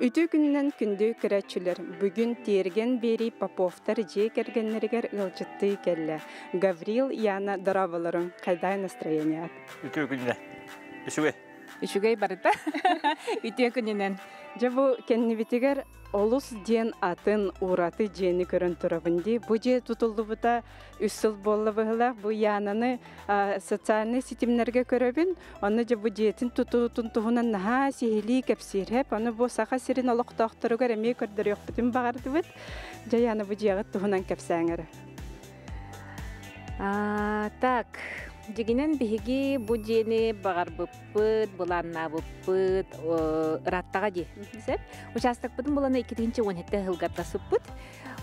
Үтүө күнүнэн күндү көрөөччүлэр! Бүгүн Тиэргэн биэрии Поповтар дьиэ кэргэннэригэр ыалдьыттыы кэллэ. Гаврил, Яна, дорооболоруҥ! Хайдах настроение? Үтүө күнүнэн. Үчүгэй. Үчүгэй барыта. Үтүө күнүнэн. Дьэ бу кэннибитигэр олус диэн атын ураты дьиэни көрөн турабын дии. Бу дьиэ тутуллубута үс сыл буолла быһыылаах. Бу Янаны социальнай ситимнэргэ көрөбүн. Онно дьэ бу дьиэтин тутуутун туһунан наһаа сиһилии кэпсиир. Ону бу Саха сирин олохтоохторугар эмиэ көрдөрүөхпүтүн баҕардыбыт. Дьэ Яна бу дьиэҕит туһунан кэпсээҥ эрэ. Так, дьигинэн биһиги бу дьиэни баҕарбыппыт, былааннаабыппыт ыраттаҕа дии. Сөп. Учаастакпытын булана 2017 сылгардасыппыт.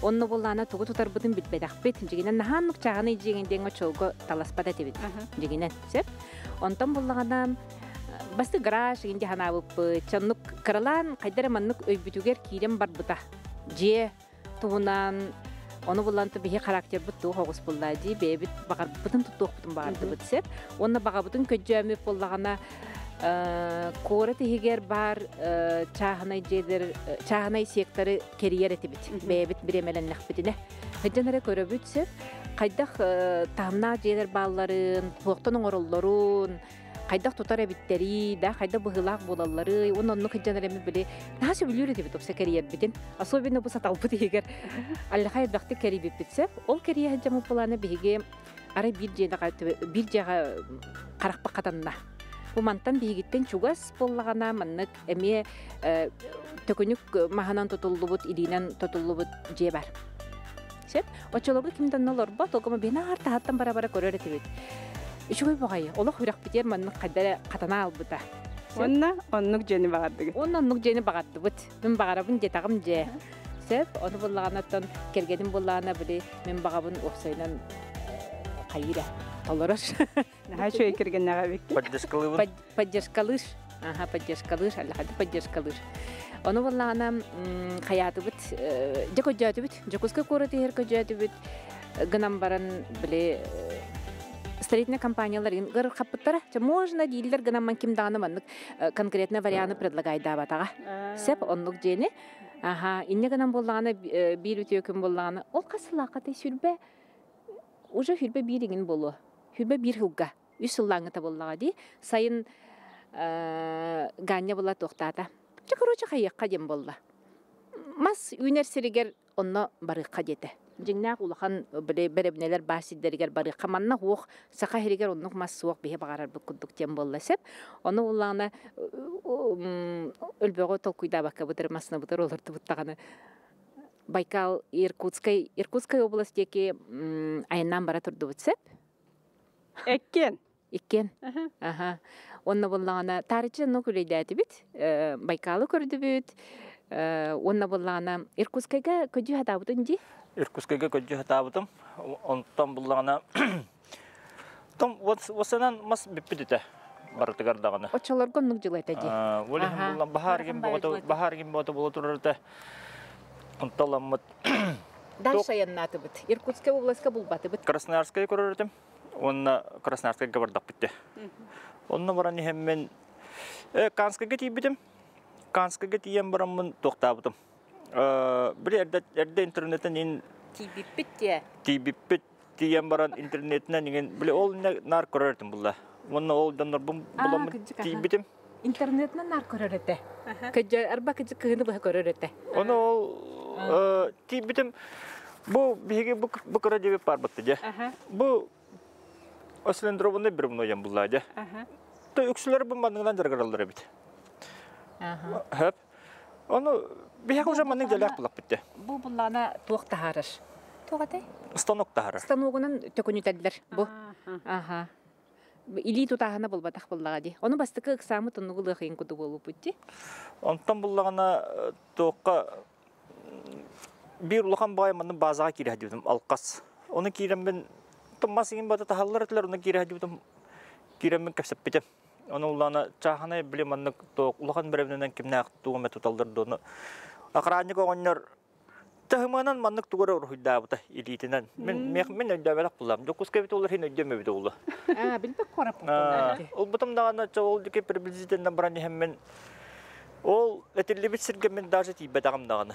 Онно буллаана тугу тутарбытын билбэтэхпит. Дьигинэн наһаан нукчааҕыный дьиэҥин диэҥҥэ чолго таласпат этибит. Дьигинэн, сөп. Онтон буллаҕына басты гараж инди ханаабыппыт. Чоннук кыралаан хайдара маннык өйбүтүгэр киирэн барбыта. Дьиэ туһунан ону буллан биһи характербыт туох оҕус буллаа дии бэйэбит баҕарбытын туттуохпутун баҕардыбыт сеп уонна баҕабытын көддьөөмүт буоллаҕына куорат иһигэр баар чааһынай дьиэлэр чааһынай секторы кэрийэр этибит бэйэбит бириэмэлэннэхпитинэ сылдьан эрэ көрөбүт сөп хайдах таһымнаах дьиэлэр баалларын туохтан оҥороллорун хайдах тутар эбиттэрий да хайдах быһыылаах буолалларый уонна оннук сылдьан эрэ били наһаа сөбүлүүр этибит тупса кэрийэрбитин особенно бу саталбыт иһигэр аллаха элбэхтик кэрийбиппит сөп ол кэрийэ сылдьаммыт былаана биһиги арай биир дьиэҕэ биир дьиэҕэ харахпа хатанна бу мантан биһигиттэн чугас буоллаҕына маннык эмиэ төкүнүк маһынан тутуллубут илиинэн тутуллубут дьиэ бар сөп оччолорго ким да олорбот ол биһиги таһаттан бара-бара көрөр этибит үчүгэй баҕайы олох үрэхпитигэр маннык хайда эрэ хатана албыта Уонна оннук дьиэни баҕардыгыт. Уонна оннук дьиэни баҕардыбыт. Мин баҕарабын диэтэҕим дьиэ. Сөп. Ону буллаҕына кэргэним буллаҕына били мин баҕабын уопсайынан хайыыра толорор. Наһаа үчүгэй кэргэннээх эбиккин. Поддержкалыыбын. Поддержкалыыр. Аха, поддержкалыыр, аллахады поддержкалыыр. Ону буллаҕына хайаатыбыт, дьэ көдьөөтүбүт, Дьокуускай куорат иһэр көдьөөтүбүт гынан баран били строительная компаниялар гыр хаппыттара. Можно дииллэр гынан ман ким даҕаны маннык конкретно варианы предлагайдаабатаҕа. Сеп оннук дьиэни. Аха, инне гынан буоллаҕына биир үтүө күн буоллаҕына ол хас сылааххатай сүрбэ уже сүрбэ биир иҥин буолуо. Сүрбэ биир сылга. Үс сыллааҥҥыта буоллаҕа дии. Сайын Ганя була туохтаата. Чэ, короче, хайыахха диэн буолла. Мас үүнэр сиригэр онно барыахха диэтэ. Дьиҥнээх улахан били бэрэбинэлэр баар сирдэригэр барыахха. Манна уох саха сиригэр оннук мас суох биһи баҕарарбыт курдук диэн буолла сөп. Ону улаана өлбөҕү толкуйдаабакка бытыр массыынабытыгар олордубут даҕаны Байкал Иркутскай Иркутскай область диэки айаннаан бара турдубут сөп. Эккен. Иккиэн. Аха. Онно буллаҕына таарыччы онно күлэйдээтибит. Байкалы көрдүбүт. Уонна буллаҕына Иркутскайга көдьүү хатаабытын дии. Иркутскайга көдьүү хатаабытым. Онтон буллаҕына том уотсанан мас бүппүт этэ барытыгар даҕаны. Оччолорго оннук дьыл этэ дии. Ол иһин буллан баһаар ким боҕото баһаар ким боҕото буола турар этэ. Онтон Дальше айаннаатыбыт. Иркутскай областка булбатыбыт. Красноярскай көрөр этим. Уонна Красноярскайга бардахпыт дии. Онно баран иһэммин Канскайга тиийбитим. Канскайга тиийэн бараммын туохтаабытым. Били эрдэ, эрдэ интернеттэн ин Тиийбиппит диэ. Тиийбиппит тиийэн баран интернетинэн иҥин били ол наар көрөр этим булла. Уонна ол дьоннорбун буламмын тиийбитим. Интернетинэн наар көрөр этэ. Кыдьа арба кыдьы кыһыны быһа көрөр этэ. Ону ол тиийбитим бу биһиги бу бу кыра диэбит барбытты дьэ. Бу ослендробунай бревноен булла дьэ. То үксүлэр бу манныгынан дьарыгыраллар эбит. Хөп. Ону биһиги уже маннык дьэлээх булаппыт дьэ. Бу буллаана туох таһаарар? Туох этэй? Станок таһаарар. Станогунан төкүнүтэллэр бу. Аха. Илии тутааһына булбатах буллаҕа дии. Ону бастакы ыксааммыт оннугу лыахыйын курдук буолбуппут дии. Онтон буллаҕына туохха биир улахан баай маннык баазаҕа киирэ сылдьыбытым алкас. Ону киирэммин мас иҥин бата таһаллар этилэр, ону киирэ сылдьыбытым киирэммин кэпсэппитим. Ону улаана чааһынай били маннык туох улахан бэрэбинэнэн кимнээх тугу эмэ туталлар дуону. Охранник оҕонньор Таһымынан маннык тугу эрэ уруһуйдаабыта илиитинэн. Мин мин өйдөөбөтөх буллам. Дьокуускай эбит буоллар иһин өйдүөм эбит буолла. Аа, билбэт куораппыт Ылбытым даҕаны ол диэки приблизительно баран иһэммин. Ол этиллибит сиргэ мин даже тиийбэтэҕим даҕаны.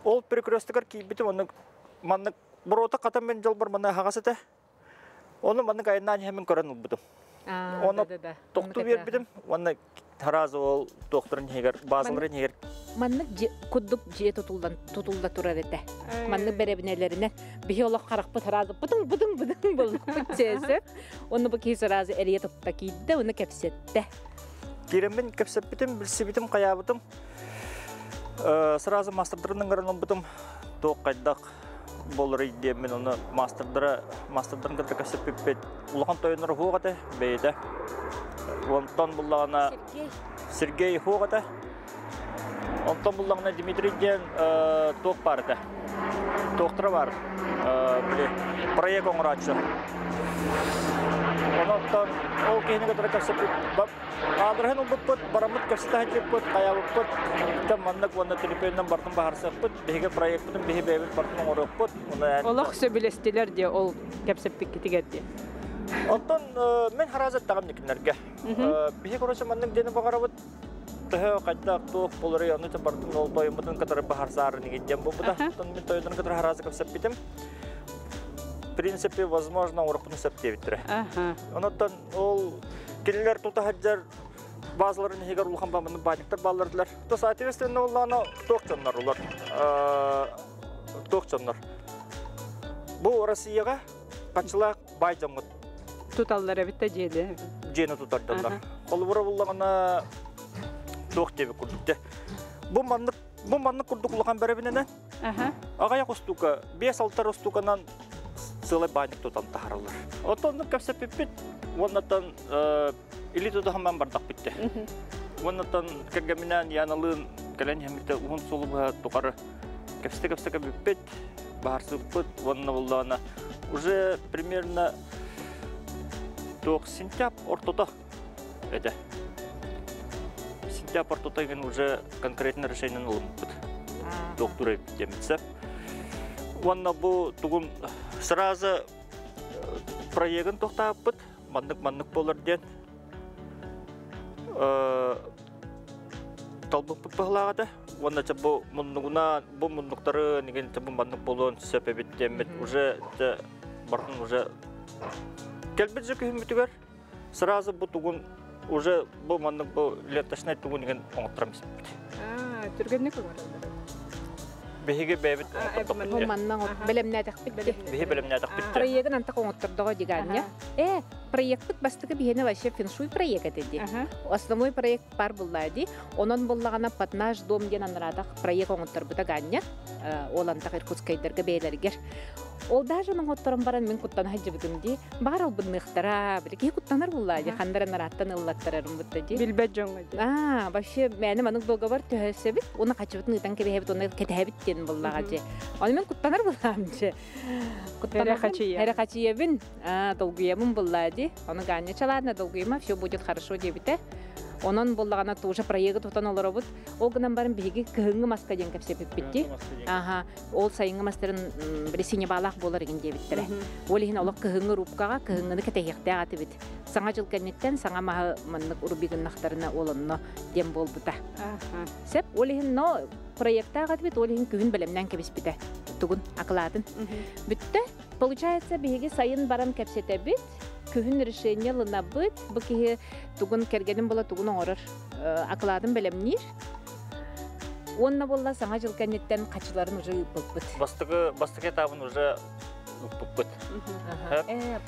Ол перекрестогар киирбитим, оннук маннык боруота хатан мин дьолбор манна аһаҕас этэ. Ону маннык айаннаан иһэммин көрөн ылбытым. Оны тохтуу биэрбитим уонна сразу ол туохтарын иһигэр, базаларын иһигэр Маннык курдук дьиэ тутуллан тутулла турар этэ. Маннык бэрэбинэлэринэн биһи олох харахпыт сразу бытың бытың бытың буллукпут сээсэ. Онно бу киһи сразу эрийэ тутта киирдэ, уну кэпсэтте. Киирэммин кэпсэппитим, билсибитим, хайаабытым. Сразу мастердарын ыҥыран ылбытым. Туох хайдах болорой диэммин ону мастердара мастердарын кытта кэпсэппиппит. Улахан тойоннор уһуох этэ бэйэтэ. Онтон буллаҕына Сергей уһуох этэ. Онтон буллаҕына Дмитрий диэн туох баар этэ. Туохтара баар. Били проект оҥорооччу. Онон ол киһини кытары кэпсэппит аадырыһын ылбыппыт, бараммыт кэпсэтэ сылдьыппыт, хайаабыппыт, маннык уонна төлөпүөнүнэн бартын баһарсыахпыт, биһиги проекпытын биһи бэйэбит бартын оҥоруохпут. Олох сөбүлэстилэр диэ ол кэпсэппиккитигэр диэ. Оттон мен харазы аттаҕым никиннэргэ. Биһи короче маннык диэни баҕарабыт. Төһө хайдах туох болорой ону бардын ол тойоммутун кытары баһарсаарын диэн буолбута. Оттон мин тойонун кытары харазы кэпсэппитим. В принципе, возможно, оҥорохпутун сөп диэбиттэрэ. Онон ол кинилэр тута сылдьар базаларын иһигэр улахан бааманы баанньыктар бааллардылар. То соответственно оллаана туох дьоннор улар. Туох дьоннор. Бу Россияҕа хаччылаах баай дьоммут туталлар эбит да дьиэли. Дьиэни тутар дьоннор. Холобура буллаҕына туох диэбит курдук те. Бу маннык бу маннык курдук улахан бэрэбинэнэн аҕыйах устуука, 5-6 устууканан сылай баанньык тутан таһараллар. Оттон кэпсэппиппит уоннаттан или тутаһаман бардахпыт те. Уоннаттан кэргэминээн Яналыын кэлэн иһэммитэ уһун суолу быһа тухары кэпсэтэ-кэпсэтэ кэбиппит, баһарсыппыт уонна буллаҕына уже примерно туох сентябрь ортото этэ. Сентябрь ортото игин уже конкретно решение ылыммыт. Доктор диэмитсэ. Уонна бу тугун сразу проегын тохтааппыт, маннык-маннык болар диэн талбыппыт быһылаах этэ. Уонна чэ бу муннугуна бу муннуктары нигин чэ бу маннык буолуон сөп эбит диэммит уже чэ бартын уже кэлбит же күһүммүтүгэр сразу бу тугун уже бу маннык бу ленточнай тугун игин оҥотторон испиппит. Түргэнник оҥороллор. Биһиги бэйэбит оҥоттордохпут. Манна бэлэмнээтэхпит. Биһи бэлэмнээтэхпит. Проегын антах оҥоттордоҕо дигаанньа. Проектпыт бастакы биһиэнэ вообще феншуй проект этэ ди. Основной проект бар булла ди. Онон буллаҕына под наш дом диэн анараатах проект оҥотторбута гаанньа. Ол антах Иркутскайдарга бэйэлэригэр. Ол даже оҥотторон баран мин куттана сылдьыбытым ди. Баар албынныахтара, били киһи куттанар булла ди. Ханнара нарааттан ыллаттарарым бутта ди. Билбэт дьоҥҥо ди. Аа, вообще мээне маннык договор төһөсөбүт, уна хачыбытын ыытан кэбиһэбит, уна кэтэһэбит диэн буллаҕа дьи. Оны мен куттанар буллаам дьи. Куттанар хачыйабын, долгуйабын булла ди. Оны гаанньа чалаадна долгуйма, все будет хорошо диэбитэ. Онон буллаҕына тоже проегы тутан олоробут. Ол гынан баран биһиги кыһыҥҥы маска диэн кэпсэпиппит Аха, ол сайыҥҥы мастарын били баалаах буолар игин диэбиттэрэ. Ол иһин олох кыһыҥҥы рубкаҕа кыһыҥҥыны кэтэһиэхтээх этибит. Саҥа дьыл кэнниттэн саҥа маһы маннык рубигыннахтарына олонно диэн буолбута. Сеп, ол иһин но проектаах этибит, ол иһин күһүн бэлэмнээн кэбиспитэ. Тугун акылаатын. Бүттэ. Получается, биһиги сайын баран кэпсэтэбит, күһүн решение ылынабыт, бу киһи тугун кэргэнин була тугун оҥорор акылаатын бэлэмниир. Уонна буолла саҥа дьыл кэнниттэн хачыларын уже ыыппыппыт. Бастакы бастакы этабын уже ыыппыппыт.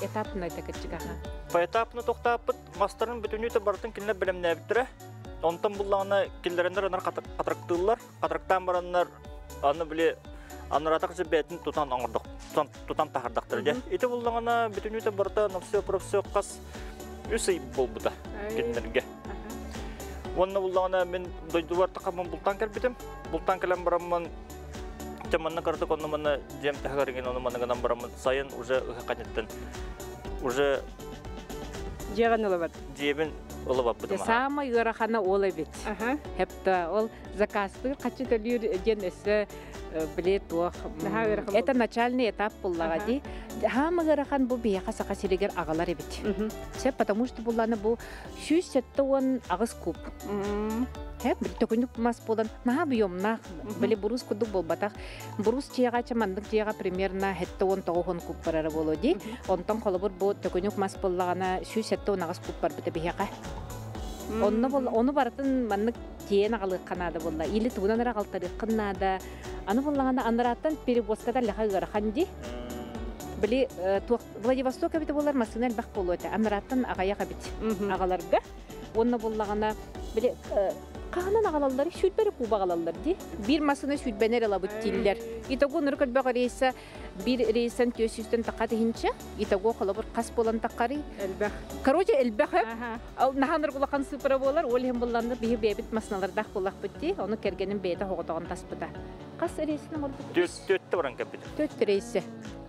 Этапный такаччыгаха. Поэтапны тохтааппыт, мастарын бүтүнүүтэ барытын кинилэр бэлэмнээбиттэрэ. Онтон буллаҕына киллэрэннэр анар хатырыктыыллар, хатырыктаан бараннар аны били анаратах бэйэтин тутан оҥордох, тутан таһардахтар дьэ. Ити буллаҕына бүтүнүүтэ барыта на все про все хас үс ый буолбута кинилэргэ. Уонна буллаҕына мин дойдубар тахаммын бултаан кэлбитим. Бултаан кэлэн бараммын чэ манна кырдык онно манна дьиэм таһыгар игин ону манна гынан бараммын сайын уже ыһа уже Дьиэҕин ылабат. Дьиэбин ылабаппытым. Самай ыарахана ол эбит. Хепта ол заказтыыр хачы төлүүр диэн өссө биле туох. Это начальный этап буллаҕа ди. Хаама ыарахан бу биһиэхэ саха сиригэр аҕалар эбит. Сеп, потому что булланы бу 178 куб. Хеп, төкүнүк мас буолан наһаа буйомнаах, били бурус курдук буолбатах. Бурус дьиэҕэ ча маннык дьиэҕэ примерно 79 куб барара буолуо дии. Онтон холобур бу төкүнүк мас буоллаҕына 178 куб барбыта биһиэхэ. Онно бол ону барытын маннык тиэйэн аҕалыахха наада буолла. Или тугунан эрэ аҕалтарыаххын наада. Аны буоллаҕына анарааттан перевозката лэхэ ыарахан дии. Били туох Владивосток эбитэ буолар массыына элбэх буолуо этэ. Анарааттан аҕайах эбит аҕаларга. Уонна буллаҕына, били хаһанан аҕалаллар, сүүрбэри куба аҕалаллар дии. Биир массыына сүүрбэни эрэ ылабыт дииллэр. Итого нырык элбэх рейса биир рейстэн 400-тэн таха тиһинчэ. Итого холобур хас буолан таххарый? Элбэх. Короче, элбэх өп. Наһаа нырык улахан сыыпара буолар. Ол иһин булланна биһи бэйэбит массыыналардаах буоллахпыт дии. Ону кэргэним бэйэтэ хоҕотоҕун таспыта. Хас рейсин оҥорбут? Түөрттэ баран кэлбит. Түөрт рейсэ.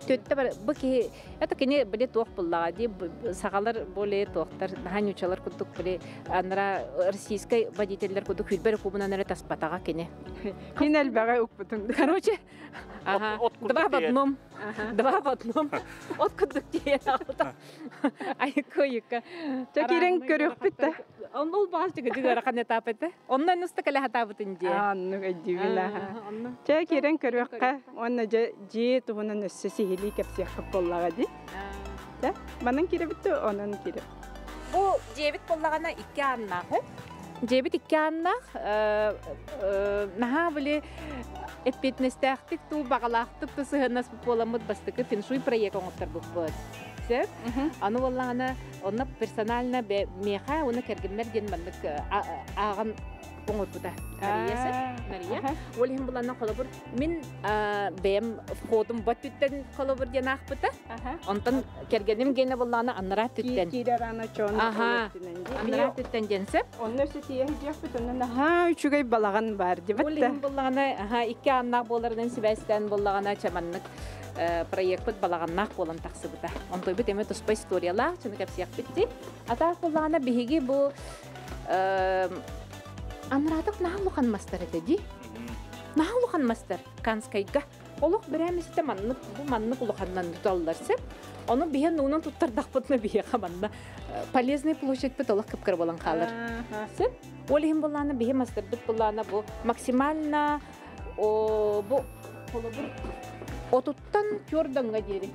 Түөрттэ бар бу киһи Это кини били туох буллаҕа дии сахалар более туохтар наһаа ньучалар курдук били анара российскай водителлэр курдук хүлбэр кубунан эрэ таспатаҕа кини. Кин элбэҕи укпутун. Короче, ага, два в одном. Два в одном. От курдук тиийэн аҕалта. Айыкка-уйукка. Чэ киирэн көрүөхпүт да. Онно ол баҕас дьыгы ыарахан этап этэ. Онно энуста кэлэ хатаабытын дии. Оннук өйдүүбүн аха. Чэ киирэн көрүөххэ уонна дьэ дьиэ туһунан өссө сиһилии кэпсиэххит буоллаҕа дии. Дьэ, манан киирэбит да онон киирэ. Бу дьиэбит буоллаҕына икки ааннаах. Дьиэбит икки ааннаах. Наһаа били эппиэтинэстээхтик туу баҕалаахтык ту сыһыаннас буоламмыт бастакы феншуй проект оҥотторбуппут. Сөп. Аны буоллаҕына онно персонально миэхэ уонна кэргэммэр диэн маннык ааҕан оҥорбута Мария Мария ол иһин буланна холобур мин бэйэм входум бот түттэн холобур диэн аахпыта онтон кэргэним гиэнэ буллаҕына аннараа түттэн киирэр ана чону аннараа түттэн диэн сөп онно өссө тиийэ сылдьыахпыт онно наһаа үчүгэй балаҕан баар дибит ол иһин буллаҕына аха икки ааннаах буоларынан сибээстээн буллаҕына чаманнык проекпыт балаҕаннаах буолан тахсыбыта. Онтойбут эмэ туспа историялаах, чыны кэпсиэхпит дии. Атаах буллаҕына биһиги бу Анраатык наһаа улахан мастар этэ дии. Наһаа улахан мастар Канскайга. Олох бирээмиситэ маннык бу маннык улаханнан туталлар сөп. Ону биһи нуунан туттардахпытына биһиэхэ манна полезный площадьпыт олох кыпкыра буолан хаалар. Сөп. Ол иһин буллаана биһи мастарбыт буллаана бу максимально бу холобур отуттан түөрдөҥҥө диэри.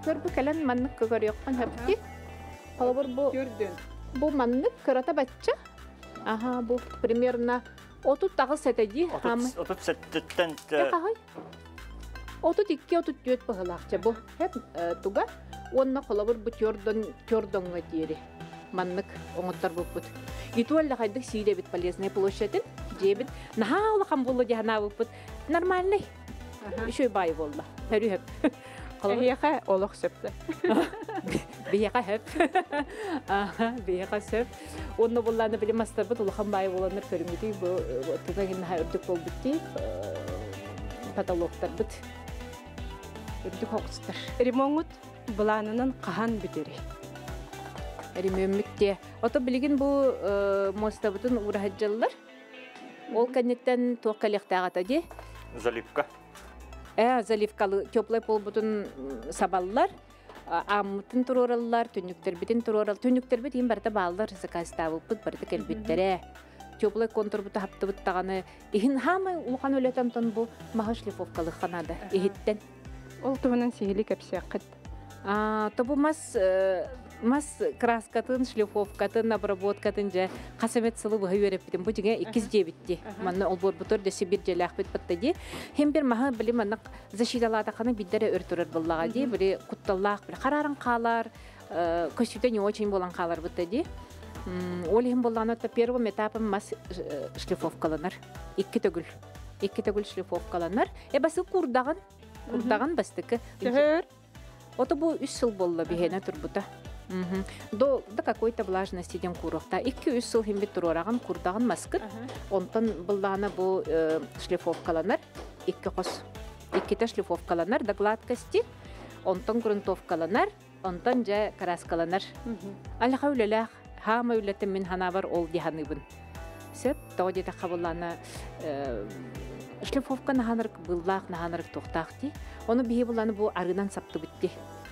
Көрбү кэлэн маннык көрүөххүн хөптү. Холобур бу Түрдүн. Бу маннык кырата бачча. Аха, бу примерно 38 этэ дии. 37-тэн Хаһый? 32-34 быһылаахча бу. Хеп туга. Уонна холобур бу төрдөн төрдөҥҥө диэри маннык оҥотторбуппут. Итуолла хайдык сиилэбит полезная площадын дьиэбит наһаа улахан буолла дии санаабыппыт. Нормальный. Үчүгэй баай буолла. Өрүһөп. Эһиэхэ олох сөптө. Биһиэхэ сөп. Биһиэхэ сөп. Уонна буллааны били мастарбыт улахан баай буоланнар көрүҥүтүй бу туга гиннаха үрдүк буолбут дии потолоктарбыт үрдүк хоҕустар. Ремоҥҥут былаанынан хаһан бүтэрий? Ремөммүт дии. Ото билигин бу муостабытын уураһадьаллар. Ол кэнниттэн туох кэлиэхтээх ата дии? Заливка. Заливкалы теплай полбутун сабаллар. Ааммытын туруораллар, түннүктэрбитин туруорал. Түннүктэрбит иин барыта бааллар, заказтаабыппыт, барыта кэлбиттэрэ. Теплай контурбута хаптыбыт даҕаны иһин хаамай улахан үлэтэн тон бу маһы шлифовкалыхха наада иһиттэн. Ол туһунан сиһили кэпсиэххит. Тобу мас мас краскатын, шлифовкатын, обработкатын дьэ хас эмит сылы быһа үөрэппитим. Бу дьиҥэ иккис диэбитти. Манна олбуорбутугар дөссө биир дьиэлээхпит батта дии. Хим бир маһы били манна защиталаатаххына биддэрэ өр турар буоллаҕа дии. Били кутталлаах били харааран хаалар, көстүүтэ не очень буолан хаалар бутта дии. Ол иһин буоллаҕына первым этапом мас шлифовкаланар. Икки төгүл. Икки төгүл шлифовкаланар. Э басы курдаҕын, курдаҕын бастакы. Төһөр? Ото бу үс сыл буолла биһиэнэ турбута. До, до какой-то влажности диэн куруохта. Икки-үс сыл химбит туруораҕын, курдаҕын маскыт. Онтон быллаана бу шлифовкаланар. Икки хос. Иккитэ шлифовкаланар до гладкости. Онтон грунтовкаланар. Онтон дьэ краскаланар. Алаха үлэлээх. Хаама үлэтин мин ханаабар ол дии Сөп, тоҕо диэтэххэ буллаана шлифовка наһанарык быыллаах наһанарык туохтаах дии. Ону биһи буллаана бу арыынан саптыбыт дии.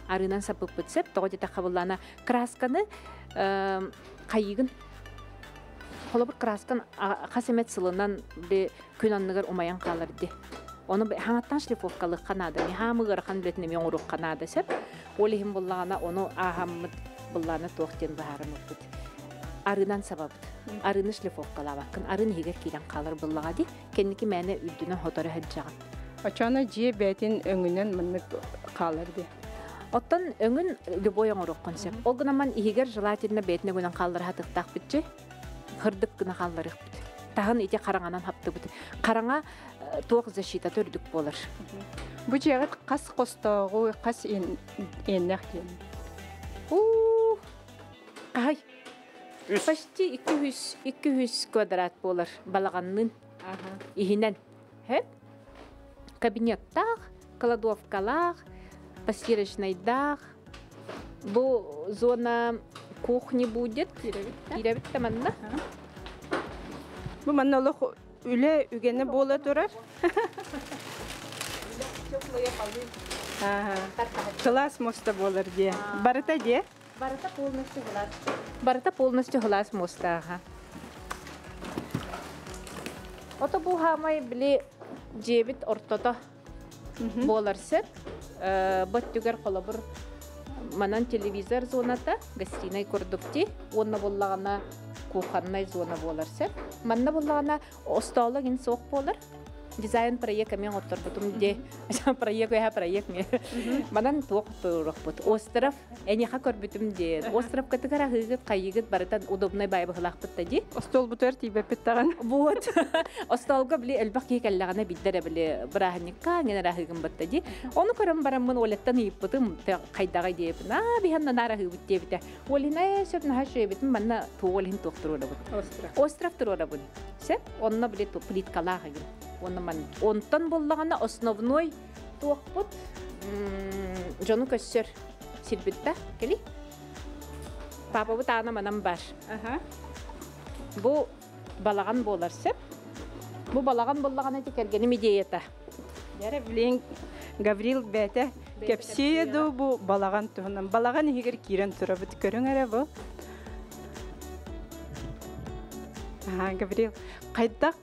Арыынан саппыппыт сөп, тоҕо диэтэххэ буллаана красканы хайыгын. Холобур краскан хас эмэт сылынан би күн анныгар умайан хаалар ди. Ону хаҥаттан шлифовкалыахха наада. Хаамы ыарахан үлэтин эмиэ оҥоруохха наада сөп. Ол иһин буллаҕына ону ааһаммыт буллаана туох диэн быһаарыммыппыт. Арыынан сабабыт. Арыыны шлифовкалаабаккын. Арын иһигэр киирэн хаалар буллаҕа ди. Кэнники мээнэ үрдүнэн хоторо сылдьаҕын. Очоно дьиэ бэйэтин өҥүнэн маннык хаалар дии. Оттон өҥүн любой оҥоруоххун сөп. Ол гынан иһигэр желательно бэйэтин өҥүнэн хааллара сатыахтаахпытчы. Хырдык гына хаалларыахпыт. Таһын ити хараҥанан хаптыбыт. Хараҥа туох защита үрдүк буолар. Бу дьиэҕит хас хостооҕу, хас иэннэх диэн? Уу, ай, почти 200 квадрат буолар балаҕаннын иһинэн. Хэп. Кабинеттаах, кладовкалаах, постирочнайдаах. Бу зона кухни будет. Киирэбит да манна. Бу манна олох үлэ үгэнэ буола турар. Класс моста буолар дии. Барыта дии? Барыта полностью глаз. Барыта полностью глаз мостааха. Ото бу хаамай били дьиэбит ортото буолар сөп. Боттүгэр холобур манан телевизор зоната, гостиной курдук ти, уонна буллаҕына кухоннай зона буолар сөп. Манна буллаҕына остооло гин суох буолар. Дизайн проект эмиэ оҥотторбутум дии. Проект эһэ проект ми. Манан туох туруохпут. Остров эниха көрбүтүм диэн. Островкатыгар аһыыгыт, хайыгыт барытан удобный бай быһылаахпыт да дии. Остуолбутугар тиийбэппит даҕаны. Вот. Остуолга били элбэх киһи кэллэҕинэ билдэр били бырааһынньыкка ҥин аһыыгым батта дии. Ону көрөн бараммын Олеттан ыйыппытым хайдаҕай диэбин. Аа биһэн наар аһыыбыт диэбитэ. Олина сөп наһаа шөйбүтүм манна туол иһин туох туруорабын. Остров. Остров туруорабын. Сөп. Онно били плиткалаах игин. Онно ман онтон буллаҕына основной туохпут дьону көссөр сирбитта кели. Папабыт аана манан бар. Бу балаҕан буолар сөп. Бу балаҕан буллаҕына ити кэргэним идеята. Яра билин Гаврил бэйэтэ кэпсиэ дуу бу балаҕан туһунан. Балаҕан иһигэр киирэн турабыт. Көрүҥ эрэ бу. Аха, Гаврил, хайдах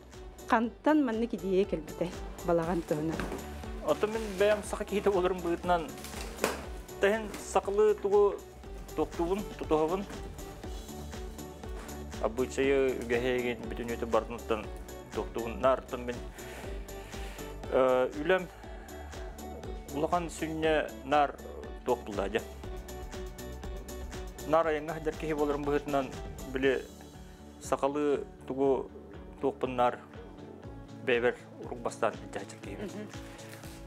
хантан маннык идея кэлбитэй балаҕан туһунан? Оттон мин бэйэм саха киһитэ буоларым быһыытынан тэһин сахалыы тугу туохтуубун, тутуһабын. Обычайы үгэһигин бүтүнүүтү барытыттан туохтуубун. Наартан мин үлэм улахан сүнньэ наар туох булла дьэ. Наар айаҥҥа сылдьар киһи буоларым быһыытынан били сахалыы тугу туохпун наар бэйэбэр урук бастаан илдьэ сылдьар киһибин.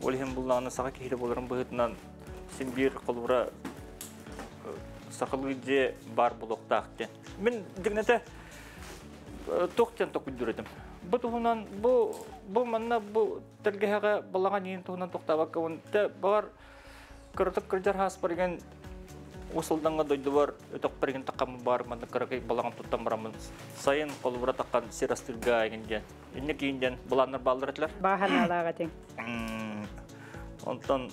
Ол иһин буллаҕына саха киһитэ буоларым быһыытынан син биир холобура сахалыы дьиэ баар буолуохтаах диэн. Мин дигнете туох диэн токуйдуур этим. Бу туһунан бу бу манна бу тэлгэһэҕэ балаҕан иин туһунан тохтообоккабын те баҕар кыратык кырдьар хааспар igen усулдаҥҥа дойдубар өтөхпөр игин таххаммын баар манна кыракый балаҕан туттан бараммын сайын холобура таххан сир астыырга игин диэн инне киин диэн былааннар бааллар этилэр. Бааһанаалаах этиҥ. Онтон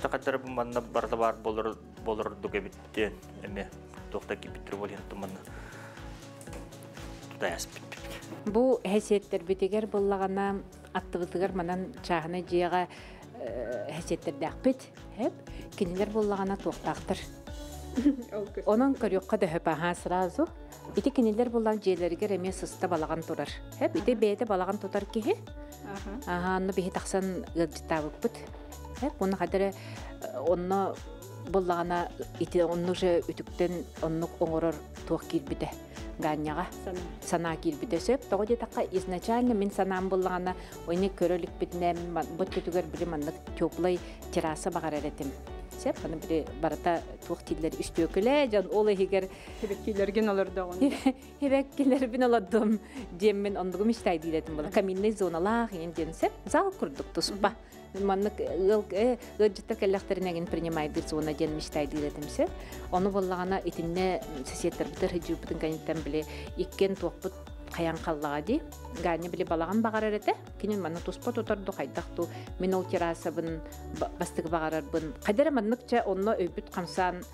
сахаттары бу манна барыта баар болор болордук эбит диэн эмиэ туохта киирбиттэр буолуон манна тутайаспыт. Бу хэсиэттэрбитигэр буллаҕына аттыбытыгар манан чааһынай дьиэҕэ хэсиэттэрдээхпит. Хэп. Кинилэр буллаҕына туохтаахтар. Онон көрүөххэ да хөп аһаа сразу. Ити кинилэр буллан дьиэлэригэр эмиэ сыста балаҕан турар. Хэп. Ити бэйэтэ балаҕан тутар киһи. Аха, онно биһи тахсан ыалдьыттаабыппыт. Хэп. Онно хадара онно буллаҕына ити онно уже үтүктэн оннук оҥорор туох киирбитэ Гаанньаҕа санаа киирбитэ сөп. Тоҕо диэтэххэ, изначально мин санаам буллаҕына, ойны көрө иликпитинэ бу өттүтүгэр били маннык теплай терраса баҕарар этим. Сөп, аны били барыта туох дииллэр үстүөкүлэ, дьон ол иһигэр Хибеккилэргин олордоҕун. Хибеккилэрбин олордум диэммин оннугу мечтай диир этим була. Каминный зоналаах иин диэн сөп. Зал курдук туспа. Маннык ыал ыалдьыттар кэллэхтэринэ принимайдыыр зона диэн мечтайдыыр этим сөп. Ону буоллаҕына итиннэ соседтарбытыр хыдьыыппытын кэнниттэн били иккиэн туохпут хайан халлаҕа дии. Ганя били балаҕан баҕарар этэ. Кинин манна туспа тутарду хайдах ту мин ол террасабын бастыгы баҕарарбын. Хайдара манныкча онно өйбүт хамсаан.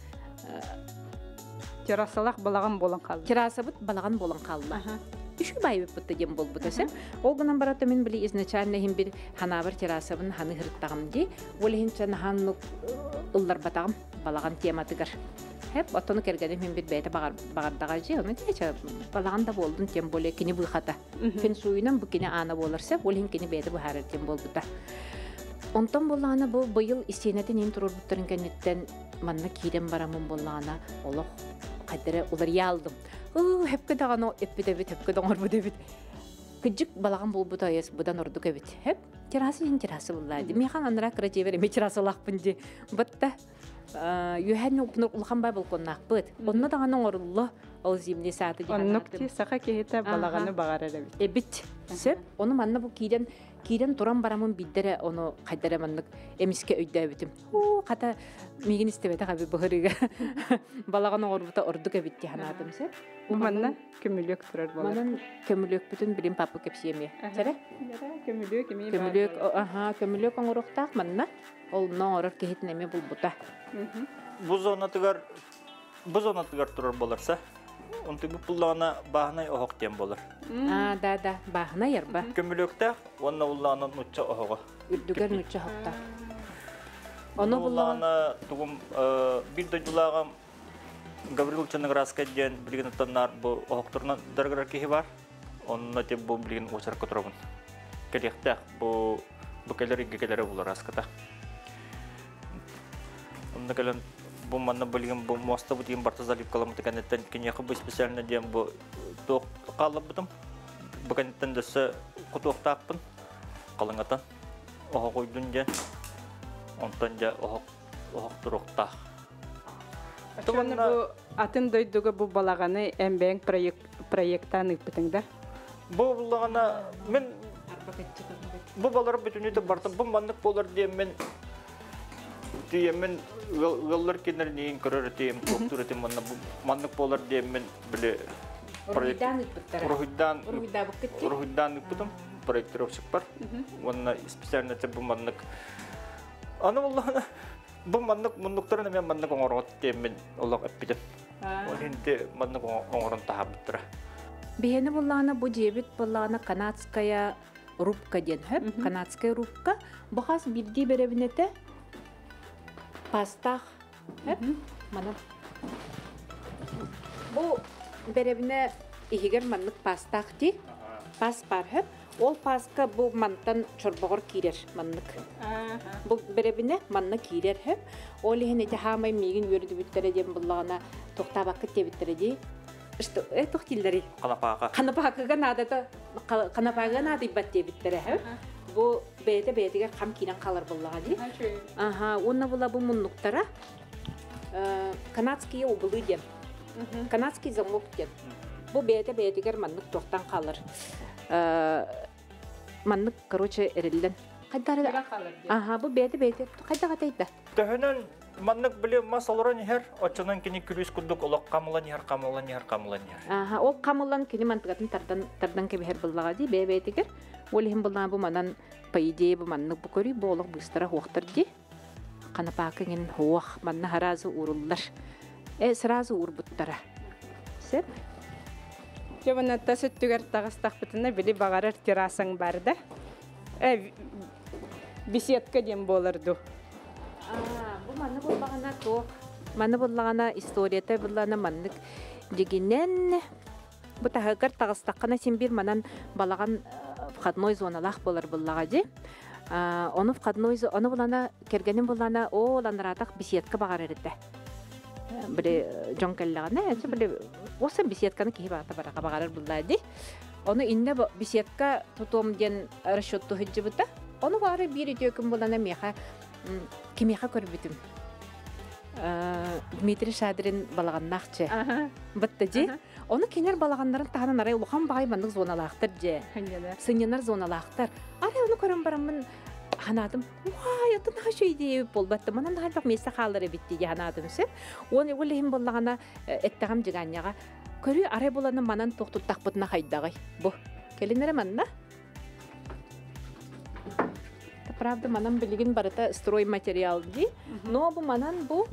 Террасалаах балаҕан буолан хаалла. Террасабыт балаҕан буолан хаалла. Үчүгэй баайбыппыт диэн буолбута сеп. Ол гынан барата мин били изначально иһин бир ханаабар террасабын ханы хырыттаҕым дии. Ол иһин чан ханнык ылларбатаҕым балаҕан тематыгар. Хеп, оттону кэргэним мин бир бэйэтэ баҕардаҕа дии. Ону тиэчэ балаҕан да буолдун тем более кини быхата. Фэншуйунан бу кини аана буолар сеп, ол иһин кини бэйэтэ быһаарар диэн буолбута. Онтон буоллаҕына бу быйыл истиэнэтин иһин туруорбуттарын кэнниттэн манна киирэн бараммын буоллаҕына олох хайдара уларыйа алдым. Ыы, хөпкө даҕаны эппит эбит, хөпкө да оҥорбут эбит. Кыдьык балаҕан буолбут айас быдан ордук эбит. Хөп, терраса иһин терраса буллаа ди. Михан анара кыра дьиэбэр эмиэ террасалаахпын ди. Батта үөһэн улахан бай балконнаахпыт. Онно даҕаны оҥорулла ол зимний сааты Оннук ти саха киһитэ балаҕаны баҕарар эбит. Эбит. Сөп. Ону манна бу киирэн киирэн туран барамын биддэрэ ону хайдара маннык эмискэ өйдөөбүтүм. Уу, хата миигин истибэтэх эбит быһырыыга. Балаҕан оҥорбута ордук эбит дии санаатым сөп. Бу манна көмүлүөк турар буолар. Манан көмүлүөкпүтүн билин папа кэпсиэмиэ. Чэрэ? Көмүлүөк эмиэ Көмүлүөк, аха, көмүлүөк оҥоруохтаах манна. Ол оҥорор киһитин эмиэ булбута. Бу зонатыгар бу зонатыгар турар буоларса, онтуйбут буллаҕына бааһынай оһох диэн буолар. Аа, да, да, бааһынай арба. Көмүлүөктээх уонна буллаҕына нуучча оһоҕо. Үрдүгэр нуучча оһохтоох. Ону буллаҕына тугум биир дойдулааҕым Гаврил Черноградскай диэн билигин оттоннаар бу оһохторунан дарыгырар киһи бар. Онно те бу билигин уочарка турабын. Кэлиэхтээх бу бу кэлэр игге кэлэрэ булар аската. Онно кэлэн бу манна билигин бу муоста бу диэн барта заливкаламмыты кэнниттэн киниэхэ бу специально диэн бу туох хаалларбытым. Бу кэнниттэн дөссө кутуохтаахпын халыҥатан оһох уйдун диэн. Онтон дьэ оһох оһох туруохтаах. Оччоҕуна бу атын дойдуга бу балаҕаны эн бэйэҥ проектаан ыыппытыҥ да? Бу буллаҕына мин бу балар бүтүннүүтэ барытын бу маннык буолар диэммин тиийэммин ыаллар кинилэр көрөр этим, туохтуур этим манна маннык буолар диэммин били Уруһуйдаан ыыппыттара. Уруһуйдаан Уруһуйдаабыккыт Уруһуйдаан ыыппытым проектировщикпар. Уонна специально бу маннык аны буллаҕына бу маннык муннуктарын эмиэ маннык оҥороот диэммин олох эппитим. Ол иһин маннык оҥорон таһаарбыттара. Биһиэни буллаҕына бу дьиэбит буллаҕына канадская рубка диэн хөп. Канадская рубка. Бу хас биирдии бэрэбинэтэ пастаах хөп. Манан. Бу бэрэбинэ иһигэр маннык пастаах дии. Пас бар хөп. Ол паска бу мантан чорбоҕор киирэр маннык. Бу бэрэбинэ манна киирэр хөп. Ол иһин ити хаамай миигин үөрдүбүттэрэ диэн буллаҕына тохтаабаккыт диэбиттэрэ дии. Что, туох дииллэрий? Ханапаака. Ханапаакыга наадата ханапаагыга наадыйбат диэбиттэрэ хөп. Бу бэйэтэ бэйэтигэр хам киирэн хаалар буоллаҕа дии. Аха, уонна була бу муннуктара канадские углы диэн. Канадский замок диэн. Бу бэйэтэ бэйэтигэр маннык туохтан хаалар. Маннык, короче, эриллэн. Хайдары Аха, бу бэйэтэ бэйэтэ хайдах атайда? Төһөнөн маннык били мас олорон иһэр, оччонон кини күлүүс курдук олох хамылан иһэр, хамылан иһэр, хамылан иһэр. Аха, ол хамылан кини мантыгатын тардан тардан кэбиһэр буллаҕа дии бэйэ бэйэтигэр. Ол иһин буллаҕа бу манан по идее бу маннык бу көрүй бу олох быыстара хуохтар дии. Ханапаакы иҥин хуох манна сразу ууруллар. Сразу уурбуттара. Сөп. Дьэ манна тас өттүгэр таҕыстахпытына били баҕарар террасаҥ бар да. Беседка диэн буолар дуу. Бу манны буоллаҕына туох маны буоллаҕына историята буоллаҕына маннык дьигинэн бу таһыгар таҕыстаххына син биир манан балаҕан входной зоналаах буолар буоллаҕа дии. Ону входной ону булана кэргэним буллана оо ланараатах беседка баҕарар этэ. Били дьон кэллэҕинэ били осан беседканы киһи баҕата бараха баҕарар буллаа дии. Ону иннэ беседка тутуом диэн расчетту сылдьыбыта. Ону баары биир үтүө күн булана миэхэ кимиэхэ көрбүтүм. Дмитрий Шадрин балаҕаннаах дьэ. Батта дьи. Ону кинилэр балаҕаннарын таһынан арай улахан баҕай маннык зоналаахтар дьэ. Сынньанар зоналаахтар. Арай ону көрөн бараммын ханаатым уай атын наһаа үчүгэй идея буолбатта манан наһаа элбэх миэстэ хаалар эбит дии ханаатым сөп. Уон ол иһин буоллаҕына эттэҕим дьыгаанньаҕа көрүү арай буланы манан туох туттахпытына хайдаҕый бу кэлин эрэ манна правда манан билигин барыта стройматериал дии но бу манан бу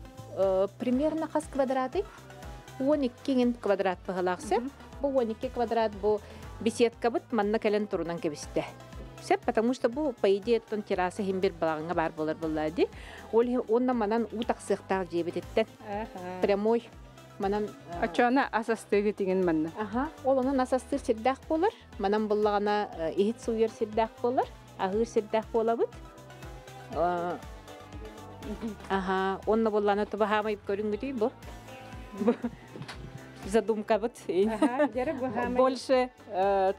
примерно хас квадратый? 12 квадрат быһылаах сөп. Бу 12 квадрат бу беседкабыт манна кэлэн турунан кэбистэ. Сөп, потому что бу, по идее, тон терраса иһин бир балаҕаҥҥа баар буолар буолла ди. Ол иһин уонна манан уу тахсыахтаах дьиэбититтэн. Прямой манан Оччоҕуна ас астыыгыт игин манна. Аха, ол онон ас астыыр сирдээх буолар. Манан буллаҕына иһит сууйар сирдээх буолар, аһыыр сирдээх буолабыт. Аха, онно буллаҕына тубаһаамай көрүҥҥүтүй бу. Задумкабыт. Больше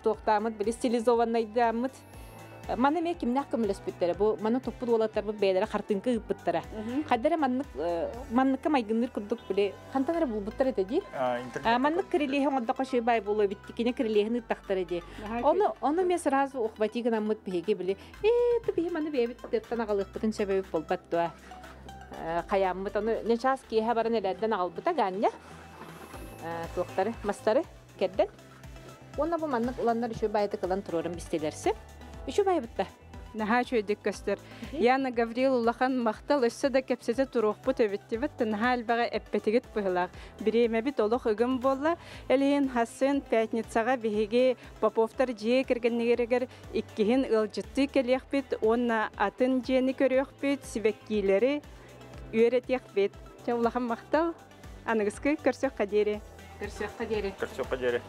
туохтаамыт, били стилизованнайдааммыт. Маны эмиэ кимнээх көмөлөспүттэрэ? Бу маны туппут уолаттарбыт бэйэлэрэ хартыыҥка ыыппыттара. Хайдара маннык манныкка майгынныыр курдук били хантан эрэ булбуттар этэ дии. Маннык крыльеһи оҥордоххо үчүгэй баай буолуо эбит кини крыльеһин ыыттахтара дии. Ону ону эмиэ сразу ухвати гынаммыт биһиги били ээ биһи маны бэйэбит тыаттан аҕалыахпытын сөп эбит буолбат дуо? Хайааммыт ону не час киэһэ баран элэрдэн аҕалбыта Ганя. Туохтары мастары кэрдэн. Уонна бу маннык уланнар үчүгэй баайдык ылан туруоран бистилэрси. Үчүгэй баайбытта. Наһаа үчүгэйдик көстөр. Яна Гаврил улахан махтал өссө да кэпсэтэ туруохпут эбиттибит. Наһаа элбэҕи эппэтигит быһылаах. Бириэмэбит олох ыгым буолла. Элиһин Хассын пятницаҕа биһиги Поповтар дьиэ кэргэннигэригэр иккиһин ыалдьыттыы кэлиэхпит уонна атын дьиэни көрүөхпүт, сибэккиилэри үөрэтиэхпит. Чэ улахан махтал. Аныгыскы көрсөххө диэри. Көрсөххө диэри. Көрсөххө диэри.